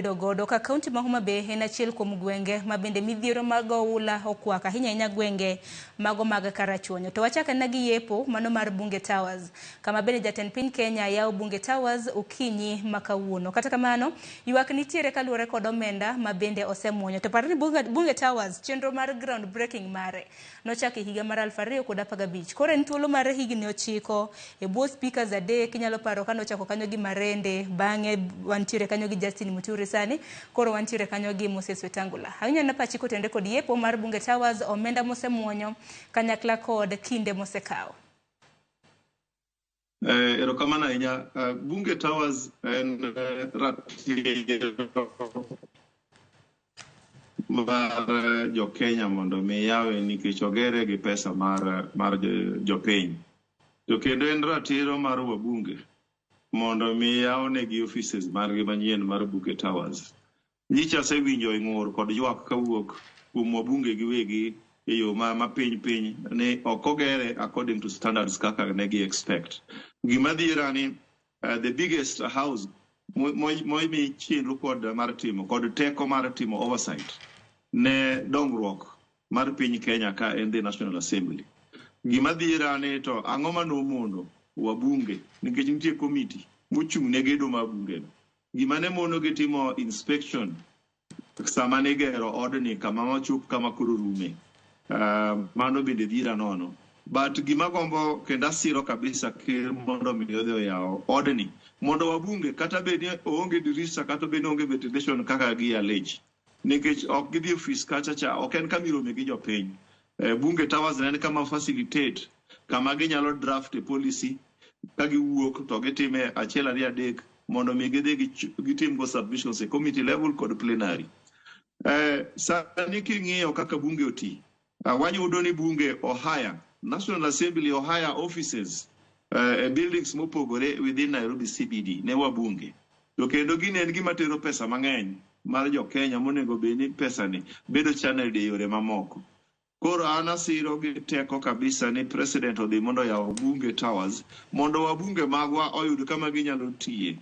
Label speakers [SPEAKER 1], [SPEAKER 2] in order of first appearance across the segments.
[SPEAKER 1] Bedo godo ka kaunti ma Homa Bay en achiel kuom gwenge ma bende midhiero mag oula okwako ahinya ahinya gwenge mago mag Karachuonyo. To wachak anena gi yepo mano mar Bunge Towers kama bende jatend piny Kenya yawo Bunge Towers okinyi ma kawuono. Kata kamano, ywak nitiere kaluwore kod omenda ma bende osemuonyo. To par ni Bunge Towers chenro mar ground breaking mare nochako e higa mar 2015. Koro en thuolo mar higni 9 e bwo speakers 3, inyalo paro ka nochako kanyo gi Marende, bang'e wantiere kanyo gi Justin Muturi sani, koro wantiere kanyo gi Moses Wetangula. Ahinya na pachi kotenore kod yepo mar Bunge Towers, omenda mosemuonyo kanyakla kod kinde mosekawo.
[SPEAKER 2] Erokamano ahinya. Bunge Towers en ratiro mar jo-Kenya mondo mi yawe nikech ogere gi pesa mar jopiny. To kendo en ratiro mar wabunge mondo mi yawnegi offices margi manyien mar Bunge Towers. Nyicha asewinjo ng'ur kod ywak kawuok kuom wabunge giwegi e yo ma piny piny ni ok ogere according to standards kaka ne gi expect. Gima dhiera ni the biggest house momi chenro kod mar timo kod teko mar timo oversight ne dongruok mar piny Kenya ka en the National Assembly. Gima dhiera ni to ang'o manomono wabunge nikech nitie committee mochung' ne gedo mar bunge no. Gima ne mono gi timo inspection sama nigero odni kama wachop kama koro rume. Mano bende dhira nono. But gima gombo kendo asiro kabisa ker mondo mi odhi oyaw odni mondo wabunge kata bed ni oonge dirisa kata bed ni oonge ventilation kaka gi allege. Nikech ok gidhi ofis kacha cha ok en kama irome gi jopiny. Bunge Towers ne en kama facilitate kama ginyalo draft e policy ka giwuok to gitime achiel ariyo adek mondo mi gidhi gitim go submissions e committee level kod plenary. Sani king'iyo kaka bunge oti, wayudo ni bunge ohire, National Assembly ohire offices e buildings mopogore within Nairobi CBD ne wabunge. To kendo gini en gima tero pesa mang'eny mar jo Kenya monego bed ni pesa ni bedo channeled e yore mamoko. Koro an asiro gi teko kabisa ni president odhi mondo oyaw Bunge Towers mondo wabunge magwa oyud kama ginyalo tiye.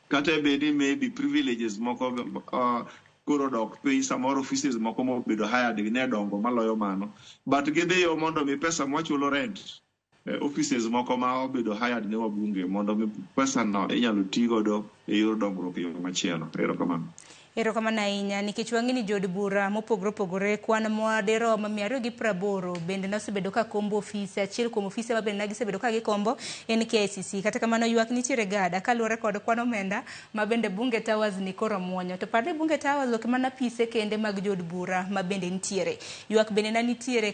[SPEAKER 2] Kata bed ni maybe privileges moko koro dok piny samoro offices moko mobedo hired ne dongo maloyo mano. But gidhiyo mondo mi pesa mwachulo rent offices moko ma obedo hired ne wabunge mondo mi pesa no inyalo ti godo e yor dongruok e yo machielo. Erokamano.
[SPEAKER 1] Erokamano ahinya nikech wang'e ni jood bura mopogore opogore kwan madirom 280 bende nosebedo ka kombo ofise. Achiel kuom ofise ma bende ne gisebedo ka gikombo en KICC. Kata kamano ywak nitiere gada kaluwore kod kwan omenda ma bende Bunge Towers ni koro muonyo. To par ni Bunge Towers ok mana apise kende mag jood bura ma bende nitiere. Ywak bende ne nitiere.